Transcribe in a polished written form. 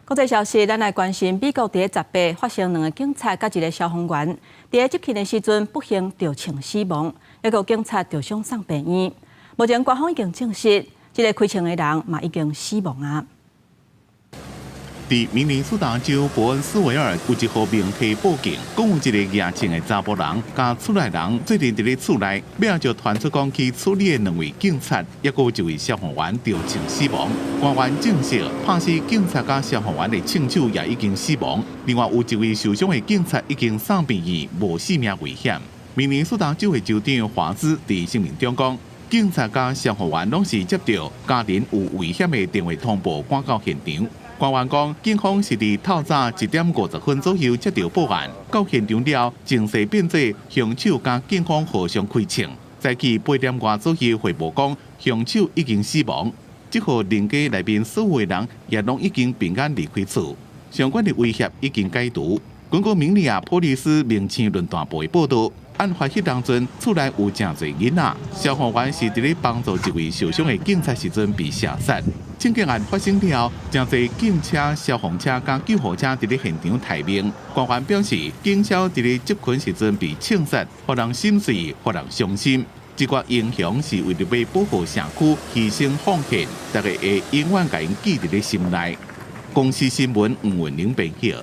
國際消息，咱來關心美國佇18發生兩个警察佮一个消防員，佇執勤的時陣不幸著槍死亡，一个警察著傷送病院。目前官方已經證實，這个開槍的人嘛已經死亡啊。佇明尼蘇達州伯恩斯維爾有一戶媒體報警，講有一个舉槍的查埔人佮厝內人做陣佇咧厝內，尾仔就傳出講去處理的兩位警察，抑閣有一位消防員著槍死亡。官員證實，拍死警察佮消防員的槍手也已經死亡。另外有一位受傷的警察已經送病院，無性命危險。明尼蘇達州的州長華茲佇聲明中講，警察佮消防員攏是接到家庭有危險的電話通報，趕到現場。官員講，警方是佇透早1點50分左右接到報案，到現場了，情勢變做兇手佮警方互相開槍。早起8點外左右匯報講，兇手已經死亡。這戶人家內面所有人也攏已經平安離開厝，相關的威脅已經解除。根據明尼亞波利斯明星論壇報的報導，案發彼當陣，厝內有誠濟囡仔，消防員是佇咧幫助一位受傷的警察時陣被射殺。槍擊案發生了後，誠濟警車、消防車佮救護車佇咧現場待命。官員表示，警消佇咧執勤時陣被槍殺，予人心碎，予人傷心。這個英雄是為著欲保護社區犧牲奉獻，大家會永遠共𪜶記佇咧心內。公視新聞吳文玲編譯。